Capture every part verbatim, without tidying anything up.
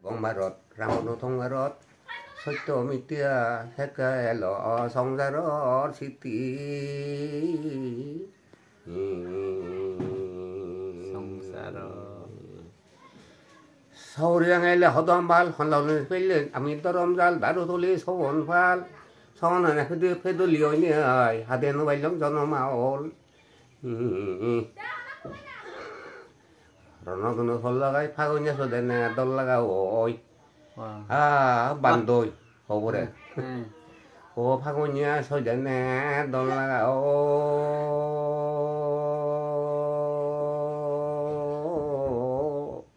Tongbarot, Ramono tongbarot, sotto mitya sekke elo songsaror sitti. Songsaror. Sauri angele hodom bal, honloni pelle, ami dorom jal, daru tuli, sogon pal, sogon ane pedu, peduli oine ai, hade no bailong jonom aol. Hmm. Rono duno sol lagai, fagunya sodene dol laga oi. Wah. Ah, bandoi, hobore. Hmm. O fagunya sodene dol laga oi.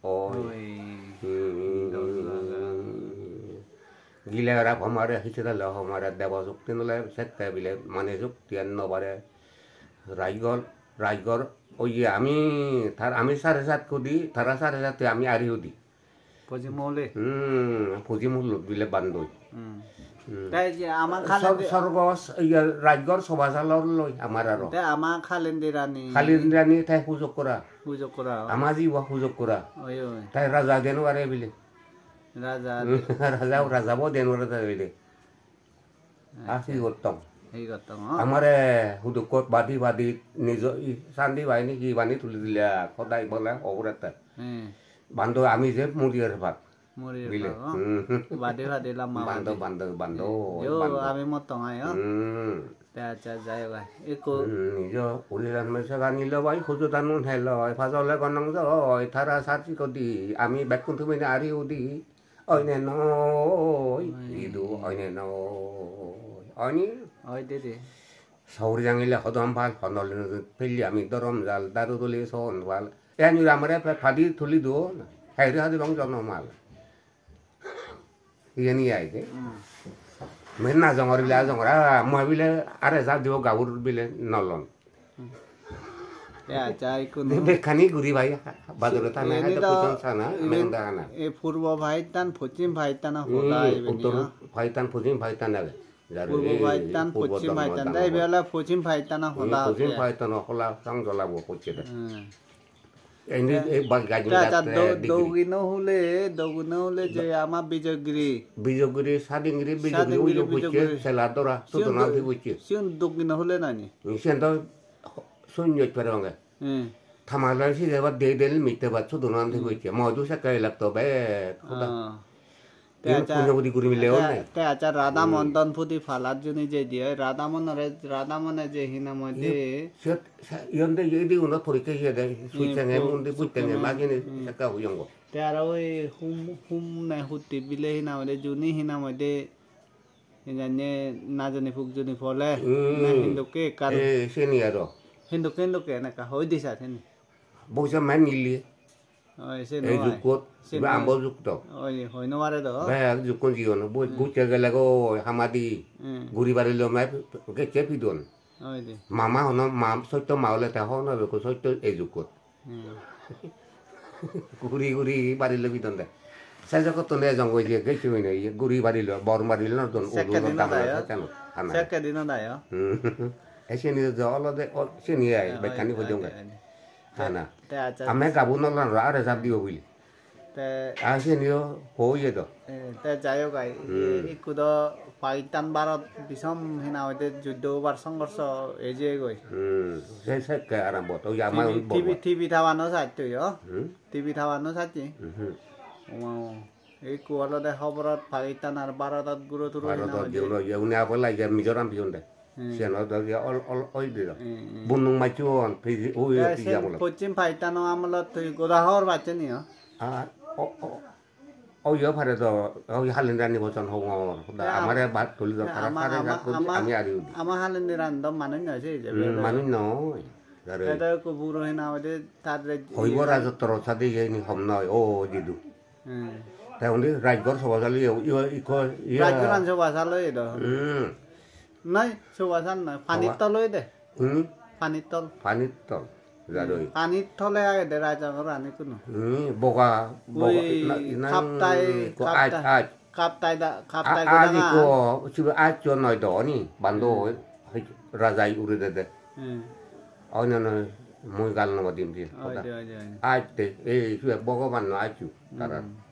Oi. Hmm. Dol laga. Gile ora homare, hisirale homare, debo sukti nole sekke bile mane sukti an no bare. Rajgor, rajgor, oye, ami, tar, ami sare sat kudi, tara sare sat, ami ari hudi. Pojim mole? Hmm, pojim mole bile bandoi. Hmm. Hmm. Te je ama Sor-, Kalendi sorgo s-, iya, rajgor soba salor loi amar aro. Te ama Kalendi Rani. Kalendi Rani te hujok gora. Hujok gora. Ama jiwa hujok gora. Oi, oi. Te raja den ware bile. Raja. Hmm, raja, raja bo den ware te bile. Ah, hi gottong? Hi gottong, oh? Amare hudukkot badi badi nijo i sandi bahini hi bani tuli dile, hodai bole oborette. Hmm. Bando ami je muriyor bak. Muriyor bile bak, oh? Hmm. Badi badi lamba bando, badi. Bando, bando, hmm. Yo, bando. Ami mottong ai, oh? Hmm. Te accha, jai hok ai. Ekko. Hmm, nijo uriran me saga nilo bai, huju danun helo, ai, pajole gonong jo, ai, tara sarchi kodi, ami bekkun tumi na ari udi. Oine noi, oi. Idu oine noi. Oine? Oi dede. Sauri jangile hodom pal, honol pelle ami dorom jal, daru tuli son pal. Eni amare pe-, padi tuli do, heri hadi bang jono mal. Iyeni ai de. Hmm. Men na jongor bile, a jongor, a, mo bile, are ja dibo gabur bile nolon. Te accha, ikko de no. Bekkani guri bai, badoro tana, eni hada do, pujon sana, eni, menda ana. E purbo Pakistan, poschim Pakistan hoda. Hmm, ibeni, uttor ha? Pakistan, poschim Pakistan age. Jare purbo ei Pakistan, purbo poschim Pakistan, dharma te ibe ole poschim Pakistan hoda. Hmm, poschim hotte. Pakistan hola sang jola bo poschim de. Hmm. Eni te, ei ba-, gajini te accha, jatte do-, digiri. Dogino hule, dogino hule je ama Bijogiri. Bijogiri, Sadingiri, Bijogiri, Sadingiri, uyo poschim, Bijogiri. Sela dora, siun sudona do-, di poschim. Siun dogino hule nani? Hmm, siun do Sunyot parong ge. Hmm. Thamaloi sige ba de del mitte ba sudunan thik hoiche. Moidu sekke elak to bek hoda. Ah. Te igun accha, punyo budi guri mile te, onne. Te accha Radha Hmm. Mondon pudi palat juni je diye, Radha Monore, Radha Mone je hinam hoide. Iye, siyot, sa-, iyon de, iye de uno porikka iye de, hmm, suchenge, po-, mundi puttenge, hmm, magini hmm. Sekke huyongo. Te aro oi hum, hum ne hutti bile hinam hoide, juni hinam hoide, Hijeni najoni pukjoni pole, hmm. Na hindokke ekkan. Eh, seni aro. Hindokke, hindokke enekka hoi di sar hini. Boisa men nili. Oi, seni ei oi. Jukkot, seni iba oi. Ambo jukto. Oi, hoi no pare do. Bek jukkon jiyon, bu-, hmm. Bucche gele go hamadi. Hmm. Guri barilo me gecche pidon. Oi de. Mama hono, ma, sotto ma ole te hono beko sotto ei jukkot. Hmm. Guri guri bari loi bidon de. Se jogottun ejong goi je, gecche mine iye, guri bari loi, bor mari loi, don sekke udu din dam dai, loi, sano, hana. Sekke din dai, oh. Hmm. E seni jo olode, o, seni ai, eh, bekkani oi, pojong oi, gai. Oi. Hana. Te, te accha. Ame gabu no lan ro, are jab dibo bili. Te a seni o, ho iye do. Eh, te jai hok gai, hmm. Ikku do Pakistan Bharot bishom hina hoide juddo obar songhorsho eje goi. Hmm, se sekke arambo to ya. T V, ma T V, bo. T V thawa no sacche yo. Hmm? T V thawa no sacche. Mhm. O, ikku olode hoborot Pakistan ar Bharotot guro turo hina Bharotot hoide. Guro ye uni apola ye Mizoram piyon de. Hmm. Siyan do ye ol, ol, oi de do. Hmm, hmm. Bunung machu on, piji, oi, te piji sen amolot. Poschim Pakistan o amolot tui goda hobor pacche ni o? Ah, o, o. Oyo pare do, oi Halin Rani bochon hongor. Da te am-, amare bat tuli do te tara ama, tare ama, gat guri ama, ami ari udi. Ama Halin Rani do manuj noi se je. Hmm, bele. Manuj noi. Jare. Te do ekko buro hina hoide tar re hoibo iye rajottor sade ye ni hom noi, o jidu. Hmm. Te undi rajgor soba salo ye, yo, ikko, ye. Rajgor an soba salo ye do. Hmm. Noi, soba sal noi, panit tol oye de. Hmm? Panit tol. Panit tol. Jadoi. Hmm, panit tole agede raja gorani kuno. Hmm, boga, boga, ui, na, na, kaptai, ko aj, kaptai, aj. Kaptai da, kaptai a-, aj goda ikko, na. Sibe aj cho noi do ni, bando hmm. Oi, rajai uri dede. Hmm. Oi no, no, mui gal no dim di. Oi de, oi de, oi de. Aj de, ei, sibe Bhogoban no aj chu, tarar. Hmm.